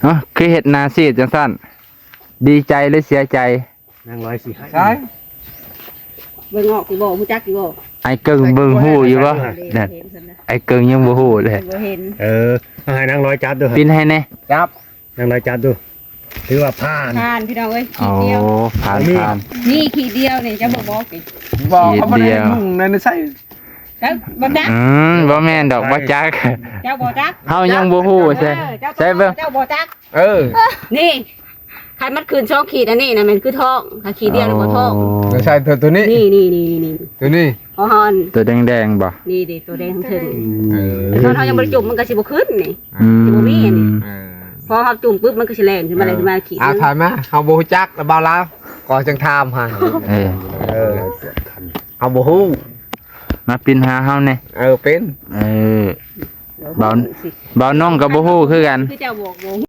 ເອົ້າ ຄືເຮັດໜ້າຊີດຈັ່ງຊັ້ນ? ດີໃຈຫຼືເສຍໃຈ? ນາງລອຍຊິໃຫ້ ໃຊ່ ເບິ່ງອອກຢູ່ບໍ່? ຮູ້ຈັກຢູ່ບໍ່? ອ້າຍເກິ່ງເບິ່ງຮູ້ຢູ່ບໍ່? ເຫັນ ນັ້ນ ເຫັນຊັ້ນນະ ອ້າຍເກິ່ງຍັງບໍ່ຮູ້ເລີຍ ບໍ່ເຫັນ. ເອີ ເອົາໃຫ້ນາງລອຍຈັບດູ ປິ່ນໃຫ້ແດ່ ຈັບ ນາງລອຍຈັບດູ ຖືວ່າຜ່ານ ຜ່ານພີ່ນ້ອງເອີຍ ຂີດດຽວ ໂອ້ ຜ່ານ ຜ່ານ ນີ້ຂີດດຽວນີ້ ເຈົ້າບໍ່ບອກຕິ? ບໍ່ ຂີດດຽວ ເຂົາບໍ່ໄດ້ນຸ່ງໃນ ໃສ່ ເຈົ້າບໍ່ຈັກ ອືມ ບໍ່ແມ່ນດອກ ບໍ່ຈັກ ເຈົ້າບໍ່ຈັກ ເຮົາຍັງບໍ່ຮູ້ ເອີ ໃສ່ ເຈົ້າ ໃສ່ເບິ່ງ ເຈົ້າບໍ່ຈັກ ເອີ ນີ້ ຄັນມັນຂຶ້ນສອງຂີດ ອັນນີ້ນະແມ່ນຄືທ້ອງ ຖ້າຂີດດຽວນີ້ບໍ່ທ້ອງ ອໍ ໃສ່ຕົວ ຕົວນີ້ ນີ້ໆໆໆ ຕົວນີ້ ຂອງເຮົາ ຕົວແດງໆບໍ່? ນີ້ເດ້ ຕົວແດງເທິງ ອືມ ເອີ ຕອນເຮົາຍັງບໍ່ໄດ້ຈຸ່ມ ມັນກໍຊິບໍ່ຂຶ້ນນີ້ ອືມ ຊິບໍ່ມີອັນນີ້ ເອີ ພໍເຮົາຈຸ່ມປຶບ ມັນກໍຊິແລ່ນຂຶ້ນມາ ເອີ ແລ່ນຂຶ້ນມາຂີດ ອາ ນະ ຜ່ານມາ ເຮົາບໍ່ຮູ້ຈັກລະ ບ່າວລາວ ກໍຈັ່ງຖາມຫັ້ນ ເອີ ເອີ ເຮົາບໍ່ຮູ້ ມາປິ່ນຫາເຮົາແດ່ ເອີ ເປັນ ເອີ ບ່າວ ບ່າວນ້ອງກໍບໍ່ຮູ້ຄືກັນ ຄືເຈົ້າບອກບໍ່ຮູ້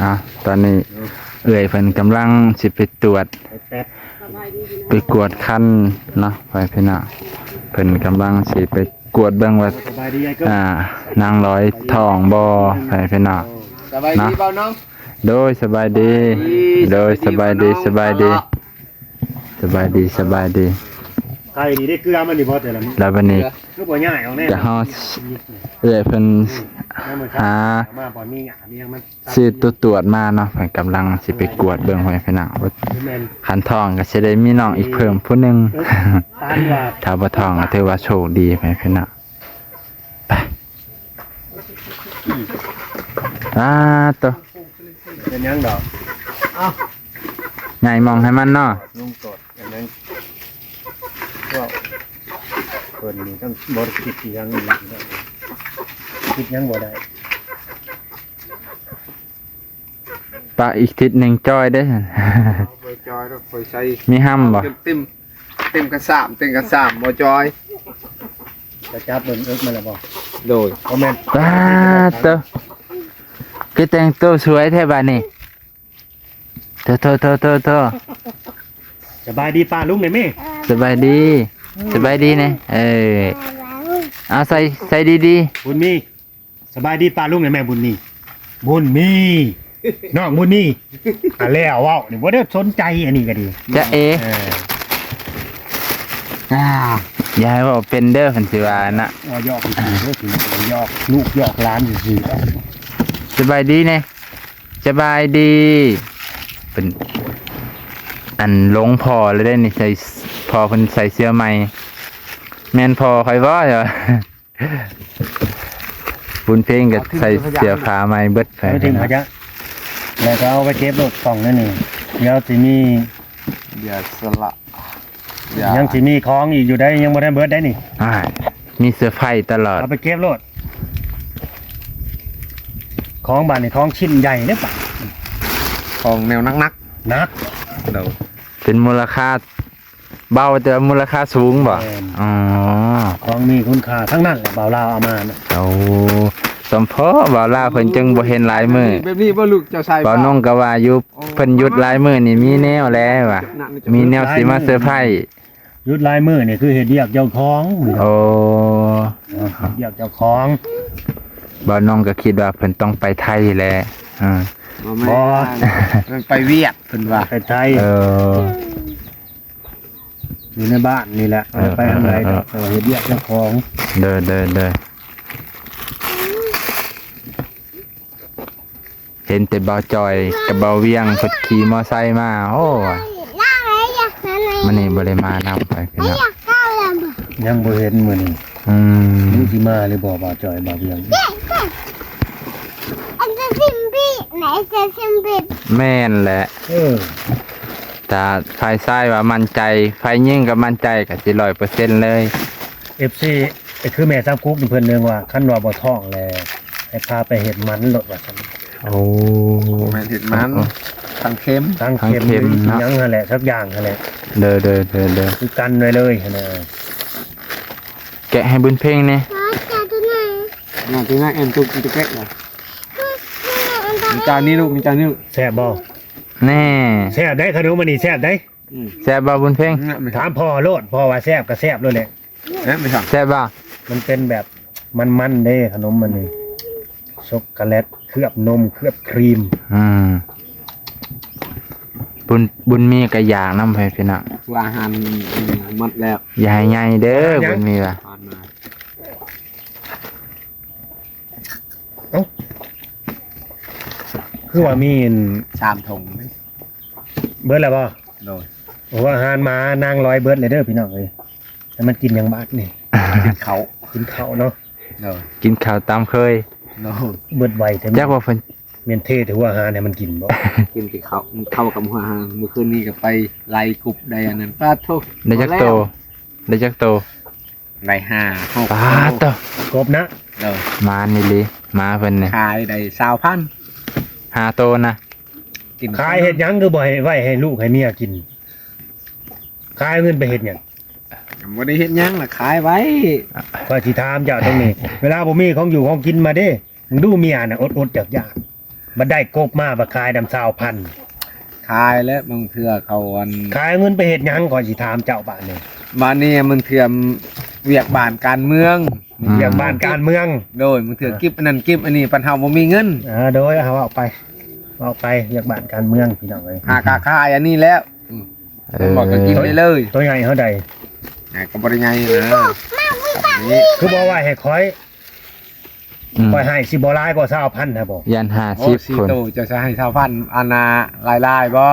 ອ່າ ຕອນນີ້ເອື້ອຍເພິ່ນກຳລັງຊິໄປຕວດ ໄປກວດຄັນເນາະ ພໍ່ແມ່ພີ່ນ້ອງ ເພິ່ນກຳລັງຊິໄປກວດເບິ່ງວ່າ ອ່າ ນາງລອຍທ້ອງບໍ່ ພໍ່ແມ່ພີ່ນ້ອງ ສະບາຍດີ ເນາະ ບ່າວນ້ອງ ໂດຍ ສະບາຍດີ ໂດຍ ສະບາຍດີ ສະບາຍດີ ສະບາຍດີ ສະບາຍດີ ໃສ່ດີເດ້ ເກືອມັນນີ້ບໍ່ແຕ່ລະມື້ ແລ້ວບັດນີ້ ຄືບໍ່ຍ້າຍອອກແນ່ ຈະເຮົາເອື້ອຍເພິ່ນຫາ ມາບໍ່ມີຫຍັງ ມີຫຍັງມັນ ຊື້ຕົວຕວດມາເນາະ ເພິ່ນກຳລັງຊິໄປກວດເບິ່ງ ພໍ່ແມ່ພີ່ນ້ອງ ຄັນທ້ອງກໍຊິໄດ້ມີນ້ອງອີກເພີ່ມຜູ້ໜຶ່ງ ເອີ ຖ້າບໍ່ທ້ອງກໍຖືວ່າໂຊກດີ ພໍ່ແມ່ພີ່ນ້ອງ ໄປ ອ່າ ໂຕ ເປັນຫຍັງດອກ ເອົ້າ ໃຫຍ່ມອງໃຫ້ມັນເນາະ ລົງກອດ ອັນນັ້ນ ເວົ້າ ເພິ່ນນີ້ຕ້ອງບໍ່ໄດ້ຄິດອີຫຍັງ ຄິດຫຍັງບໍ່ໄດ້ ປະອີກທິດໜຶ່ງຈ່ອຍເດ້ ບໍ່ຈ່ອຍດອກ ຂ້ອຍໃສ່ ມີຫ້ຳບໍ່? ເຕັມ ເຕັມກະສາມ ເຕັມກະສາມ ບໍ່ຈ່ອຍ ຈະຈັບເບິ່ງເອິກມັນລະບໍ່? ໂດຍ ບໍ່ແມ່ນ ປາດໂຕ ຄືແຕ່ງໂຕສວຍແທ້ບາດນີ້ ໂທ ໂທ ໂທ ໂທ ໂທ ສະບາຍດີປ້າລຸງແດ່ແມ່ ສະບາຍດີ ສະບາຍດີແດ່ ເອີ ເອົາໃສ່ ໃສ່ດີໆ ບຸນມີ ສະບາຍດີປ້າລຸງແດ່ແມ່ ບຸນມີ ບຸນມີ ນ້ອງບຸນມີ ອ່າ ແລ້ວເວົ້ານີ້ບໍ່ໄດ້ສົນໃຈ ອັນນີ້ກໍດີ ຈະເອ ເອີ ອ່າ ຢ່າໃຫ້ເວົ້າເປັນເດີ ເພິ່ນຊິວ່ານະ ວ່າຢອກຊື່ໆເດີ ຢອກລູກຢອກຫຼານຊື່ໆ ສະບາຍດີແດ່ ສະບາຍດີ ເປັນ ອັນ ຫຼົງພໍ່ແລ້ວເດ້ນີ້ ໃສ່ ພໍ່ເພິ່ນໃສ່ເສື້ອໃໝ່ ແມ່ນພໍ່ຂ້ອຍບໍ່? ບຸນເພັງກໍໃສ່ເສື້ອຜ້າໃໝ່ເບິດ ເອົາໄປຖິ້ມຂະຫຍະ ແລ້ວກໍເອົາໄປເກັບໂລດ ກ່ອງນັ້ນນີ້ ດຽວຊິມີ ຢ່າສະຫຼະ ຍັງຊິມີຂອງອີກຢູ່ໄດ໋ ຍັງບໍ່ທັນເບິດໄດ໋ນີ້ ອ້າຍ ມີເຊີໄພຕະຫຼອດ ເອົາໄປເກັບໂລດ ຂອງບາດນີ້ຂອງຊິ້ນໃຫຍ່ເດ້ ຂອງແນວໜັກໆ ໜັກ ໂດຍ ເປັນມູນລະຄ່າເບົາ ແຕ່ວ່າມູນລະຄ່າສູງບໍ? ແມ່ນ ອໍ ຂອງມີຄຸນຄ່າທັງນັ້ນແຫຼະ ບ່າວລາວເອົາມານະ ໂອ້ ສຳພໍບ່າວລາວເພິ່ນຈຶ່ງບໍ່ເຫັນຫຼາຍມື້ ແບບນີ້ບໍ່ລູກເຈົ້າຊາຍ ບ່າວນົງກໍວ່າຢູ່ ເພິ່ນຢຸດຫຼາຍມື້ນີ້ມີແນວແລ້ວວ່າ ມີແນວຊິມາເຊີໄພ ຢຸດຫຼາຍມື້ນີ້ຄືເຮັດວຽກເຈົ້າຂອງ ໂອ້ ເຮັດວຽກເຈົ້າຂອງ ບ່າວນົງກໍຄິດວ່າເພິ່ນຕ້ອງໄປໄທແຫຼະ ເອີ ບໍ່ແມ່ນ ບໍ່ ເພິ່ນໄປວຽກເພິ່ນວ່າ ໄປໄທ ເອີ ຢູ່ໃນບ້ານນີ້ແຫຼະ ເອີ ບໍ່ໄດ້ໄປທາງໃດ ເອີ ເອີ ແຕ່ວ່າເຮັດວຽກເຈົ້າຂອງ ເດີ ເດີ ເດີ ເຫັນແຕ່ບ່າວຈ່ອຍກັບບ່າວວຽງເພິ່ນຂີ່ມໍໄຊມາ ໂອ້ ມື້ນີ້ບໍ່ໄດ້ມານຳ ພໍ່ແມ່ພີ່ນ້ອງ ຍັງບໍ່ເຫັນມື້ນີ້ ອືມ ຍັງຊິມາຫຼືບໍ່ ບ່າວຈ່ອຍບ່າວວຽງ ແມ່ນແຫຼະ ເອີ ຖ້າຝ່າຍຊາຍວ່າໝັ້ນໃຈ ຝ່າຍຍິງກໍໝັ້ນໃຈ ກໍຊິຮ້ອຍເປີເຊັນເລີຍ ເອັຟຊີ ຄືແມ່ສາມກຸກນີ້ເພິ່ນເລື່ອງວ່າ ຄັນວ່າບໍ່ທ້ອງແລ້ວ ໃຫ້ພາໄປເຮັດໝັນໂລດວ່າຊັ້ນ ໂອ້ ແມ່ນເຮັດໝັນ ໂອ້ ຝັງເຂັມ ຝັງເຂັມ ຝັງເຂັມເນາະ ຫຍັງຫັ້ນແຫຼະ ສັກຢ່າງຫັ້ນແຫຼະ ເດີໆໆໆ ຄືກັນໄວ້ເລີຍຫັ້ນນະ ແກະໃຫ້ບຸນເພັງແດ່ ໜ້າຈະໜ້າແອນຕຸກຈະແກະຫຍັງ ມີຈານນີ້ລູກ ມີຈານນີ້ລູກ ແຊບບໍ່? ແນ່ ແຊບໄດ໋ ຂະໜົມອັນນີ້ແຊບໄດ໋ ອືມ ແຊບບໍ່ບຸນເພັງ? ອືມ ຖາມພໍ່ໂລດ ພໍ່ວ່າແຊບກໍແຊບໂລດແຫຼະ ເອີ ແມ່ນບໍ່? ແຊບບໍ່? ມັນເປັນແບບມັນໆເດ້ ຂະໜົມມັນນີ້ ຊັອກໂກແລັດເຄືອບນົມ ເຄືອບຄຣີມ. ອືມ ບຸນ ບຸນມີກໍຢາກນຳ ພີ່ນ້ອງ. ວ່າອາຫານໝົດແລ້ວ ຢ່າໃຫ້ໃຫຍ່ເດີ ຫຍັງ? ບຸນມີວ່າ ຜ່ານມາ. ເອົ້າ ຄືວ່າມີອັນ ສາມຖົງ ເບິດແລ້ວບໍ່? ໂດຍ. ໂອ້ ອາຫານໝານາງລອຍເບິດເລີຍເດີພີ່ນ້ອງເອີຍ. ແລ້ວມັນກິນຫຍັງບາດນີ້? ກິນເຂົ້າ ກິນເຂົ້າເນາະ. ໂດຍ. ກິນເຂົ້າຕາມເຄີຍ. ໂດຍ. ເບິດໄວແທ້. ຈັກວ່າເພິ່ນ ແມ່ນເທແຕ່ຫົວອາຫານໃຫ້ມັນກິນບໍ່? ກິນແຕ່ເຂົ້າ ເຂົ້າກັບຫົວອາຫານ. ມື້ຄືນນີ້ກໍໄປໄລ່ກົບໄດ້ອັນນັ້ນ ປາດໂທ້ ໄດ້ຈັກໂຕ? ໄດ້ຈັກໂຕ? ໄດ້ຫ້າ ຫົກ ປາດໂທ້ ກົບນະ. ໂດຍ. ໝານອີ່ຫຼີ ໝາເພິ່ນນີ້ ຂາຍໄດ້ຊາວພັນ ຫ້າໂຕນະ. ກິນ ຂາຍເຮັດຫຍັງ? ຄືບໍ່ໃຫ້ໄວ້ໃຫ້ລູກໃຫ້ເມຍກິນ? ຂາຍເອົາເງິນໄປເຮັດຫຍັງ? ບໍ່ໄດ້ເຮັດຫຍັງລະ ຂາຍໄວ້. ຂ້ອຍຊິຖາມເຈົ້າຕົງນີ້ ເວລາບໍ່ມີຂອງຢູ່ຂອງກິນມາເດ້ ເບິ່ງດູເມຍນະ ອົດໆຢາກໆ ບັດໄດ້ກົບມາບັດຂາຍນຳຊາວພັນ. ຂາຍແລ້ວ ບາງເທື່ອເຂົາອັນ ຂາຍເອົາເງິນໄປເຮັດຫຍັງ? ຂ້ອຍຊິຖາມເຈົ້າບາດນີ້. ບາດນີ້ມັນເທື່ອວຽກບ້ານການເມືອງ. ອືມ ວຽກບ້ານການເມືອງ. ໂດຍ. ບາງເທື່ອເກັບອັນນັ້ນເກັບອັນນີ້ ປານເຮົາບໍ່ມີເງິນ. ເອີ ໂດຍ. ເອົາ ເວົ້າໄປ ເວົ້າໄປ ວຽກບ້ານການເມືອງ ພີ່ນ້ອງເອີຍ. ຫາກະຂາຍອັນນີ້ແລ້ວ. ອືມ ເອີ ມັນກໍກິນໄດ້ເລີຍ. ໂຕໃຫຍ່ເທົ່າໃດ? ອ່າ ກໍບໍ່ໄດ້ໃຫຍ່ນະ. ຄືບໍ່ໄວ້ໃຫ້ຂ້ອຍ? ອືມ ຂ້ອຍໃຫ້ຊິບໍ່ຫຼາຍກວ່າຊາວພັນນະບໍ່? ຢ້ານຫ້າສິບພຸ້ນ. ໂອ້ ສີ່ໂຕ ເຈົ້າຈະໃຫ້ຊາວພັນ ອັນນ່າ ຫຼາຍໆບໍ່?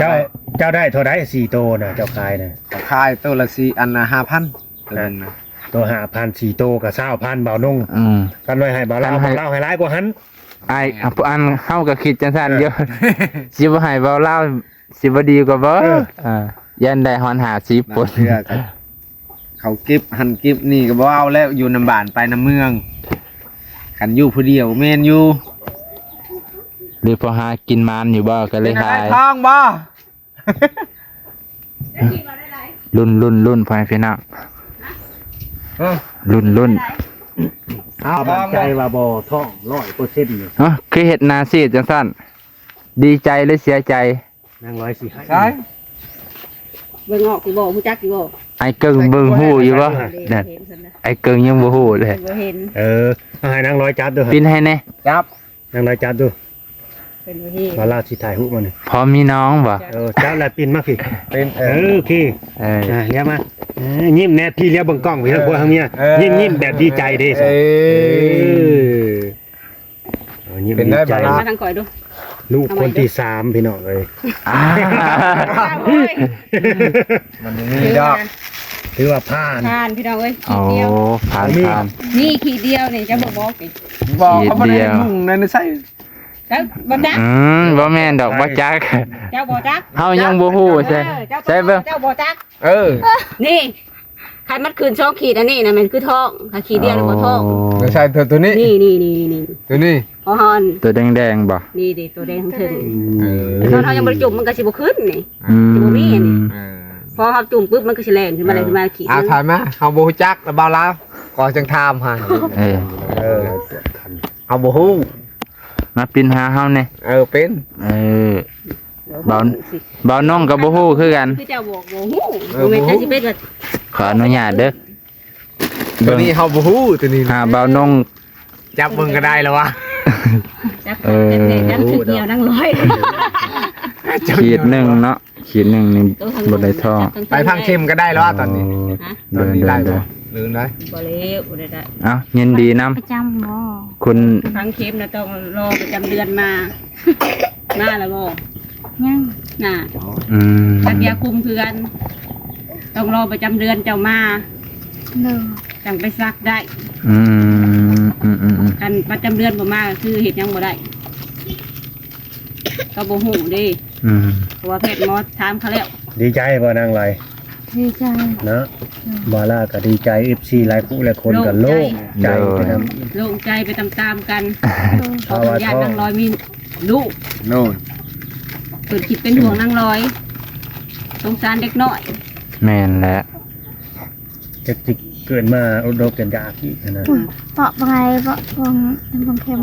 ເຈົ້າ ເຈົ້າໄດ້ເທົ່າໃດສີ່ໂຕນະ ເຈົ້າຂາຍນະ? ກໍຂາຍໂຕລະສີ່ ອັນນ່າ ຫ້າພັນ ໂຕໜຶ່ງນະ. ໂຕຫ້າພັນ ສີ່ໂຕກໍຊາວພັນ ບ່າວນົງ. ອືມ ຄັນໄວ້ໃຫ້ບ່າວລາວ ຄັນໃຫ້ ບ່າວລາວໃຫ້ຫຼາຍກວ່າຫັ້ນ. ອ້າຍ ອັນເຮົາກໍຄິດຈັ່ງຊັ້ນຢູ່. ເອີ ຊິບໍ່ໃຫ້ບ່າວລາວ ຊິບໍ່ດີກວ່າບໍ່? ເອີ ອ່າ ຢ້ານໄດ້ຮອດຫ້າສິບພຸ້ນ. ບາງເທື່ອກໍເຂົາເກັບຫັ້ນເກັບນີ້ກໍບໍ່ເອົາແລ້ວ ຢູ່ນຳບ້ານໄປນຳເມືອງ. ຄັນຢູ່ຜູ້ດຽວແມ່ນຢູ່. ຫຼືພໍຫາກິນມານຢູ່ບໍ່ ກໍເລີຍຂາຍ. ເປັນອາໄລທ້ອງບໍ່? ລຸ້ນ ລຸ້ນ ລຸ້ນ ພໍ່ແມ່ພີ່ນ້ອງ. ເອີ ລຸ້ນ ລຸ້ນ. ອ້າວ ໝັ້ນໃຈວ່າບໍ່ທ້ອງຮ້ອຍເປີເຊັນນີ້. ເອີ ຄືເຮັດໜ້າຊີດຈັ່ງຊັ້ນ? ດີໃຈຫຼືເສຍໃຈ? ນາງລອຍຊິໃຫ້ ໃຊ່ ເບິ່ງອອກຢູ່ບໍ່? ຮູ້ຈັກຢູ່ບໍ່? ອ້າຍເກິ່ງເບິ່ງຮູ້ຢູ່ບໍ່? ເຫັນ ເຫັນ ອ້າຍເກິ່ງຍັງບໍ່ຮູ້ເລີຍ. ບໍ່ເຫັນ. ເອີ ເອົາໃຫ້ນາງລອຍຈັບດູ ປິ່ນໃຫ້ແດ່. ຈັບ ນາງລອຍຈັບດູ. ເພິ່ນບໍ່ເຫັນ. ວ່າລາວຊິຖ່າຍຮູບມານີ້. ພໍມີນ້ອງບໍ່? ເອີ ຈັບແລ້ວປິ່ນມາພີ້. ປິ່ນ. ເອີ ໂອເຄ. ເອີ ອ່າ ລຽວມາ. ເອີ ຍິ້ມແດ່ ພີ້ ລຽວເບິ່ງກ້ອງພີ້ ເອີ ທາງຜົວທາງເມຍ. ເອີ ຍິ້ມ ຍິ້ມແບບດີໃຈເດ້. ເອີ ເອີ. ເອີ ຍິ້ມ ເປັນໄດ້ ດີໃຈ ບ່າວລາວ ມາທາງຂ້ອຍດູ. ລູກຄົນທີສາມ ພີ່ນ້ອງເອີຍ. ອ້າວ ມັນມີດອກ ຖືວ່າຜ່ານ ຜ່ານ ພີ່ນ້ອງເອີຍ. ຂີດດຽວ. ໂອ້ ຜ່ານ ຜ່ານ. ນີ້ຂີດດຽວນີ້ ເຈົ້າບໍ່ບອກຕິ? ບໍ່ ຂີດດຽວ ເຂົາບໍ່ໄດ້ນຸ່ງໃນໃສ່. ເຈົ້າບໍ່ຈັກ. ອືມ ບໍ່ແມ່ນດອກ ບໍ່ຈັກ. ເຈົ້າບໍ່ຈັກ. ເຮົາຍັງບໍ່ຮູ້. ເອີ ໃສ່ ໃສ່ເບິ່ງ. ເຈົ້າບໍ່ຈັກ. ເອີ ນີ້ ຄັນມັນຂຶ້ນສອງຂີດ ອັນນີ້ນະແມ່ນຄືທ້ອງ. ຖ້າຂີດດຽວນີ້ບໍ່ທ້ອງ. ອໍ ໃສ່ໂຕ ໂຕນີ້. ນີ້ ນີ້ ນີ້ ນີ້ ໂຕນີ້. ພໍເຮົາ ໂຕແດງໆບໍ່? ນີ້ເດ້ ໂຕແດງເທິງ. ອືມ ເອີ ຕອນເຮົາຍັງບໍ່ໄດ້ຈຸ່ມ ມັນກໍຊິບໍ່ຂຶ້ນນີ້. ອືມ ຊິບໍ່ມີອັນນີ້. ເອີ ພໍເຮົາຈຸ່ມປຶບ ມັນກໍຊິແລ່ນຂຶ້ນມາ ເອີ ແລ່ນຂຶ້ນມາຂີດ. ອ່າ ຖອຍມາ ເຮົາບໍ່ຮູ້ຈັກລະ ບ່າວລາວ ກໍຈຶ່ງຖາມຫາ. ເອີ ເອີ ເຮົາບໍ່ຮູ້. ມາປິ່ນຫາເຮົາແດ່. ເອີ ເປັນ. ເອີ ບ່າວ ບ່າວນ້ອງກໍບໍ່ຮູ້ຄືກັນ. ຄືເຈົ້າບອກບໍ່ຮູ້. ເອີ ບໍ່ແມ່ນ ບໍ່ຮູ້ ເຈົ້າຊິເປັນວ່າ ຂໍອະນຸຍາດເດີ. ໂຕນີ້ເຮົາບໍ່ຮູ້ ໂຕນີ້ ຫາບ່າວນ້ອງຈັບເບິ່ງກໍໄດ້ລະວະ. ຈັບ ເອີ ຈັບແດ່ ຈັບຂີດດຽວນາງລອຍ. ຂີດໜຶ່ງເນາະ. ຂີດໜຶ່ງນີ້ບໍ່ໄດ້ທ້ອງ. ໄປພັງເຂັມກໍໄດ້ແລ້ວຕອນນີ້. ໂອ້ ຮະ? ໂດຍ ໂດຍ ໂດຍ. ລືມໄດ້ ບໍ່ເລີຍ ບໍ່ໄດ້ໄດ້. ເອົ້າ ຍິນດີນຳ. ປະຈຳບໍ່? ຄຸນ ຝັງເຂັມນະ ຕ້ອງລໍປະຈຳເດືອນມາ. ມາແລ້ວບໍ່? ຍັງ. ນ່າ. ອືມ ສັກຢາຄຸມຄືກັນ ຕ້ອງລໍປະຈຳເດືອນເຈົ້າມາ. ໂດຍ. ຈັ່ງໄປສັກໄດ້. ອືມ ອືມ ອືມ ອືມ. ຄັນປະຈຳເດືອນບໍ່ມາ ຄືເຮັດຫຍັງບໍ່ໄດ້. ກໍບໍ່ຮູ້ເດ້. ອືມ ເພາະວ່າແພດໝໍຖາມເຂົາແລ້ວ. ດີໃຈບໍ່ນາງລອຍ? ດີໃຈເນາະ. ອືມ ບ່າວລາວກໍດີໃຈ ເອັຟຊີ ຫຼາຍຜູ້ຫຼາຍຄົນກໍໂລ່ງໃຈ ໂດຍ ໄປນຳ ໂລ່ງໃຈໄປຕາມໆກັນ. ເອີ ເພາະວ່ານາງລອຍມີລູກ. ໂດຍ. ເພິ່ນຄິດເປັນຫ່ວງນາງລອຍ ສົງສານເດັກນ້ອຍ. ແມ່ນແຫຼະ. ຈັກຊິເກີດມາອົດດົກກັນຢາກອີກຫັ້ນນະ. ເປາະໄປ ເປາະພວງ ພວງເຂັມ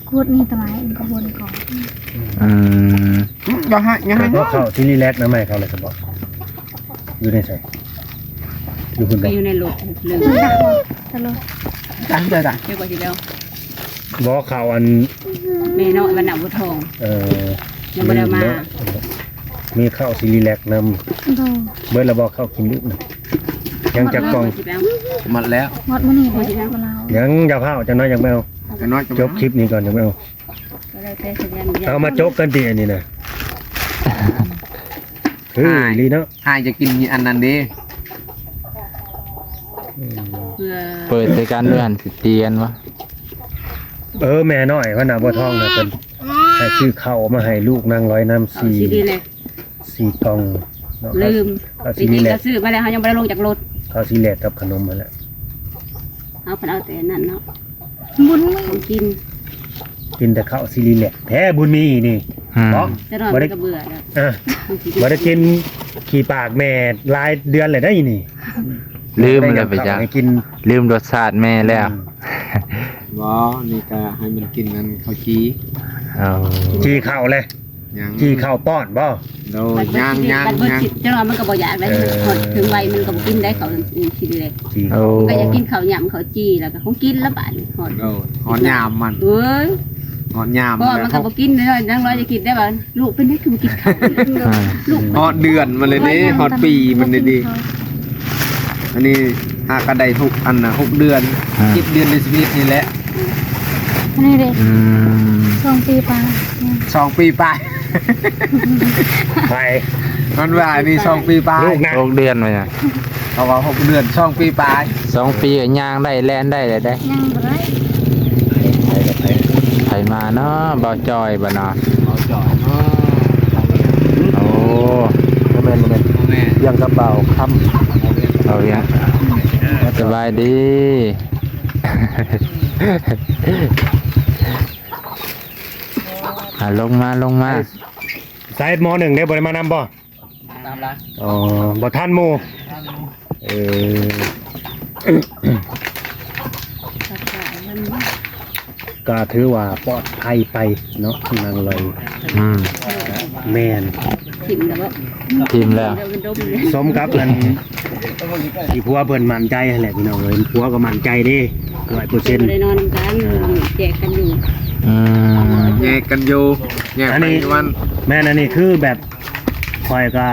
ກູດນີ້ຕະໄໝ ມັນກໍບົນກ່ອນ. ອືມ ຢ່າໃຫ້ ຢ່າໃຫ້ ເຂົາ ເຂົາຊິຣີແລັກນຳໃໝ່ເຂົາເລີຍສະເພາະ ຢູ່ໃນໃສ? ຢູ່ພຸ້ນ ກໍ ບໍ່ ຢູ່ໃນລົດ ລືມ ຕະລຸ ຈັ່ງໃດລະ ເຈົ້າກໍຊິແລ້ວ ບໍ່ ເຂົ້າອັນ ແມ່ນ້ອຍວັນນະບົວທອງ ເອີ ຍັງບໍ່ໄດ້ມາ ເນາະ ມີເຂົ້າຊີຣີແລັກນຳ ໂດຍ ເບິດແລ້ວບໍ່ ເຂົ້າກິນລູກນະ ຍັງຈັກກ່ອງ ໝົດແລ້ວ ໝົດມື້ນີ້ເດ້ ບໍ່ລາວ ຍັງ ຢ່າຟ້າວ ຈັກໜ້ອຍຈັ່ງໄປເອົາ ຈັກໜ້ອຍ ຈົບຄລິບນີ້ກ່ອນ ຈັ່ງໄປເອົາ ກໍແລ້ວແຕ່ ເອົາມາຈົກກັນຕິ ອັນນີ້ນະ ຄືອີ່ຫຼີເນາະ ອ້າຍຈະກິນອັນນັ້ນເດ້ ອືມ ເປີດໃສ່ກັນເດີ ຫັ້ນຊິຕຽນວະ ເອີ ແມ່ນ້ອຍວັນນະບົວທອງນະ ເພິ່ນໃຫ້ຊື້ເຂົ້າມາໃຫ້ລູກນາງລອຍນຳ ເຂົ້າຊີຣີແລັກ ສີ່ກ່ອງເນາະ ລືມ ເຂົ້າຊີຣີແລັກ ໄປກິນກໍຊື້ມາແລ້ວ ເຮົາຍັງບໍ່ໄດ້ລົງຈາກລົດ ເຂົ້າຊີຣີແລັກກັບຂະໜົມຫັ້ນແຫຼະ ເຮົາເພິ່ນເອົາແຕ່ນັ້ນເນາະ ບຸນມີ ຂອງກິນ ກິນແຕ່ເຂົ້າຊີຣີແລັກແທ້ບຸນມີນີ້ ອືມ ເນາະ ຈັກໜ້ອຍມັນກໍເບື່ອແລ້ວ ເອີ ບໍ່ໄດ້ກິນຂີ້ປາກແມ່ຫຼາຍເດືອນແລ້ວໄດ໋ນີ້ ລືມແລ້ວໄປຈ້ະ ໃຫ້ກິນ ລືມລົດຊາດແມ່ແລ້ວ ອືມ ບໍ່ ນີ້ກໍໃຫ້ມັນກິນອັນເຂົ້າຈີ່ ເອີ ຈີ່ເຂົ້າແຫຼະ ຍັງ ຈີ່ເຂົ້າປ້ອນບໍ່ ໂດຍ ຍັງ ຍັງ ຍັງ ຈັກໜ້ອຍມັນກໍບໍ່ຢາກໄດ້ ເອີ ຮອດເຖິງໄວມັນກໍບໍ່ກິນໄດ້ ເຂົ້າກິນເລີຍ ຈີ່ ໂອ້ ມັນກໍຢາກກິນເຂົ້າຫຍ້ຳເຂົ້າຈີ່ ແລ້ວກໍຄົງກິນລະບາດນີ້ ຮອດ ໂດຍ ຮອດຍາມມັນ ເອີຍ ຮອດຍາມ ເພາະວ່າມັນກໍບໍ່ກິນເລີຍ ນາງລອຍຈະຄິດໄດ້ວ່າ ລູກເປັນຫຍັງຄືບໍ່ກິນເຂົ້າ ອືມ ລູກ ຮອດເດືອນມັນເລີຍເດ້ ຮອດປີມັນເລີຍເດ້ ອັນນີ້ຫາກະໄດ້ຫົກ ອັນນະ ຫົກເດືອນ ອືມ ເຈັດເດືອນ ເດືອນສິບເອັດນີ້ແຫຼະ ອັນນີ້ເດ້ ອືມ ສອງປີປາຍ ສອງປີປາຍ ໃຜ ມັນວ່າອັນນີ້ສອງປີປາຍ ລູກນະ ຫົກເດືອນວ່າຫຍັງ ເຂົາວ່າຫົກເດືອນ ສອງປີປາຍ ສອງປີກໍຍ່າງໄດ້ ແລ່ນໄດ້ແລ້ວເດ້ ຍ່າງບໍ່ໄດ້ ໃຜມາເນາະ ບ່າວຈອຍບໍ່ເນາະ ບ່າວຈອຍເນາະ ໂອ້ ບໍ່ແມ່ນ ບໍ່ແມ່ນ ບໍ່ແມ່ນ ວຽງກັບບ່າວຄຳ ບ່າວວຽງ ສະບາຍດີ ອ່າ ລົງມາ ລົງມາ ໃສ່ໝໍ້ໜຶ່ງເດ້ ບໍ່ໄດ້ມານຳບໍ່? ຕາມລະ ອໍ ບໍ່ທັນໝູ່ ເອີ ກໍຖືວ່າປອດໄພໄປເນາະ ນາງລອຍ ອືມ ແມ່ນ ຖິ້ມແລ້ວບໍ່? ຖິ້ມແລ້ວ ສົມກັບອັນ ທີ່ຜົວເພິ່ນໝັ້ນໃຈຫັ້ນແຫຼະພີ່ນ້ອງເອີຍ ຜົວກໍໝັ້ນໃຈເດ້ ຮ້ອຍເປີເຊັນ ບໍ່ໄດ້ນອນນຳກັນ ອ່າ ແຍກກັນຢູ່ ອືມ ແຍກກັນຢູ່ ແຍກໄປຢູ່ວັນ ແມ່ນ ອັນນີ້ຄືແບບ ຂ້ອຍກໍ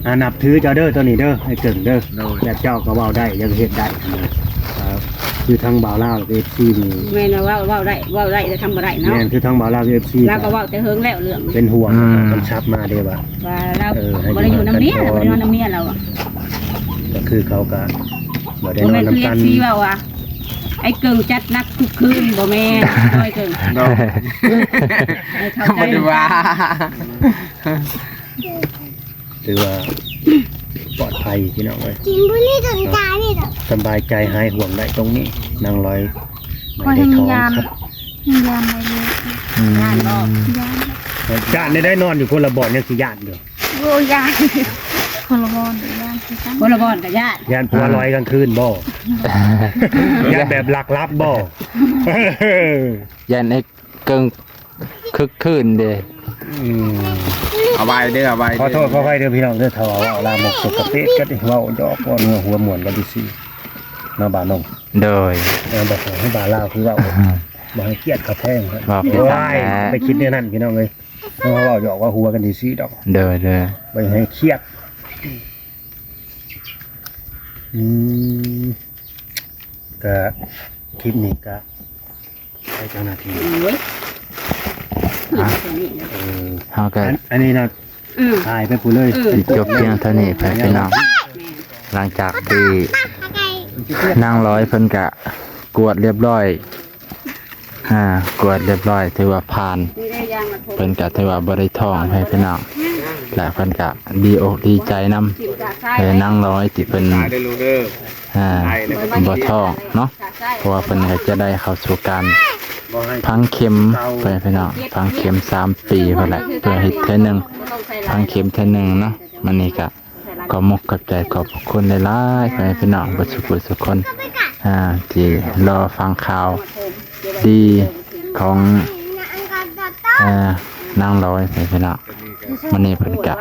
ອ່າ ນັບຖືເຈົ້າເດີ ໂຕນີ້ເດີ ອ້າຍເກິ່ງເດີ ໂດຍ ແບບເຈົ້າກໍເວົ້າໄດ້ ຢາກເຮັດໄດ້ນະ ອ່າ ຄືທາງບ່າວລາວ ເອັຟຊີ ນີ້ ແມ່ນວ່າເວົ້າ ເວົ້າໄດ້ ເວົ້າໄດ້ ແຕ່ທຳບໍ່ໄດ້ເນາະ ແມ່ນ ຄືທາງບ່າວລາວ ເອັຟຊີ ລາວກໍເວົ້າແຕ່ເຫິງແລ້ວເລື່ອງ ເປັນຫ່ວງ ອືມ ເພິ່ນສັບມາເດ້ວ່າ ວ່າລາວ ເອີ ບໍ່ໄດ້ຢູ່ນຳເມຍ ບໍ່ໄດ້ນອນນຳເມຍລາວ ກໍຄືເຂົາກໍບໍ່ໄດ້ນອນນຳກັນ ບໍ່ແມ່ນຄື ເອັຟຊີ ເວົ້າວ່າ ອ້າຍເກິ່ງຈັດໜັກທຸກຄືນ ບໍ່ແມ່ນ ອ້າຍເກິ່ງ ໂດຍ ໃຫ້ເຂົ້າໃຈ ກໍບໍ່ໄດ້ວ່າ ຖືວ່າປອດໄພພີ່ນ້ອງເອີຍ ກິນບໍ່ນີ້ຈົນຕາຍນີ້ດອກ ສະບາຍໃຈຫາຍຫ່ວງໄດ້ຕົງນີ້ ນາງລອຍ ຂ້ອຍແຮ່ງຢ້ານ ແຮ່ງຢ້ານໄດ້ເລີຍ ອືມ ຢ້ານບໍ່ ຢ້ານ ຢ້ານໄດ້ ນອນຢູ່ຄົນລະບ່ອນຍັງຊິຢ້ານຢູ່ ໂອ້ ຢ້ານ ຄົນລະບ່ອນຢ້ານຄືກັນ ຄົນລະບ່ອນກໍຢ້ານ ຢ້ານຜົວລອຍກາງຄືນບໍ່ ຢ້ານແບບຫຼັກລັບບໍ່ ຢ້ານໄອ້ ເກິ່ງຄຶກຄື້ນເດ້ ອືມ ເອົາໄວ້ເດີ ເອົາໄວ້ເດີ ຂໍໂທດຂໍອະໄພເດີພີ່ນ້ອງເດີ ຖ້າວ່າເວົ້າລາມົກສົກກະເປກກັນ ເວົ້າຢອກເວົ້າຫົວມ່ວນກັນຊື່ໆ ເນາະ ບ່າວນົງ ໂດຍ ເອີ ບໍ່ໃຫ້ບ່າວລາວຄືເວົ້າ ບໍ່ໃຫ້ກຽດເຂົາແພງ ເວົ້າໄປຊັ້ນແຫຼະ ໄປຄິດແນວນັ້ນພີ່ນ້ອງເອີຍ ເຮົາເວົ້າຢອກເວົ້າຫົວກັນຊື່ໆດອກ ໂດຍໆ ບໍ່ໃຫ້ກຽດ ອືມ ກະຄລິບນີ້ກະ ໃຫ້ເຈົ້າໜ້າທີ່ ໂອ້ຍ ອ່ະ ເອີ ເຮົາກໍ ອັນ ອັນນີ້ນະ ອືມ ຖ່າຍໄປພຸ້ນເລີຍ ເອີ ຊິຈົບພຽງເທົ່ານີ້ໄປພີ່ນ້ອງ ຫຼັງຈາກທີ່ນາງລອຍເພິ່ນກະກວດລຽບຮ້ອຍ ອ່າ ກວດລຽບຮ້ອຍ ຖືວ່າຜ່ານ ເພິ່ນກະຖືວ່າບໍ່ໄດ້ທ້ອງໃຫ້ພີ່ນ້ອງ ແລະເພິ່ນກະດີອົກດີໃຈນຳ ເອີ ນາງລອຍທີ່ເພິ່ນ ອ່າ ບໍ່ທ້ອງເນາະ ເພາະວ່າເພິ່ນກໍຈະໄດ້ເຂົ້າສູ່ການຝັງເຂັມ ເພື່ອໃຫ້ພີ່ນ້ອງຝັງເຂັມສາມປີພຸ້ນແຫຼະ ເພື່ອເຮັດເທື່ອໜຶ່ງ ຝັງເຂັມເທື່ອໜຶ່ງເນາະ ມື້ນີ້ກະ ຂອບມຸກຂອບໃຈຂອບພະຄຸນຫຼາຍໆ ພໍ່ແມ່ພີ່ນ້ອງເບິດສູ່ຜູ້ສູ່ຄົນ ອ່າ ທີ່ລໍຟັງຂ່າວດີຂອງ ອ່າ ນາງລອຍ ພໍ່ແມ່ພີ່ນ້ອງ ມື້ນີ້ເພິ່ນກະ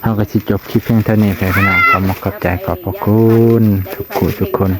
ເຮົາກໍຊິຈົບຄລິບພຽງເທົ່ານີ້ແຫຼະພີ່ນ້ອງ. ຂໍຂອບໃຈຂອບພະຄຸນທຸກຜູ້ທຸກຄົນ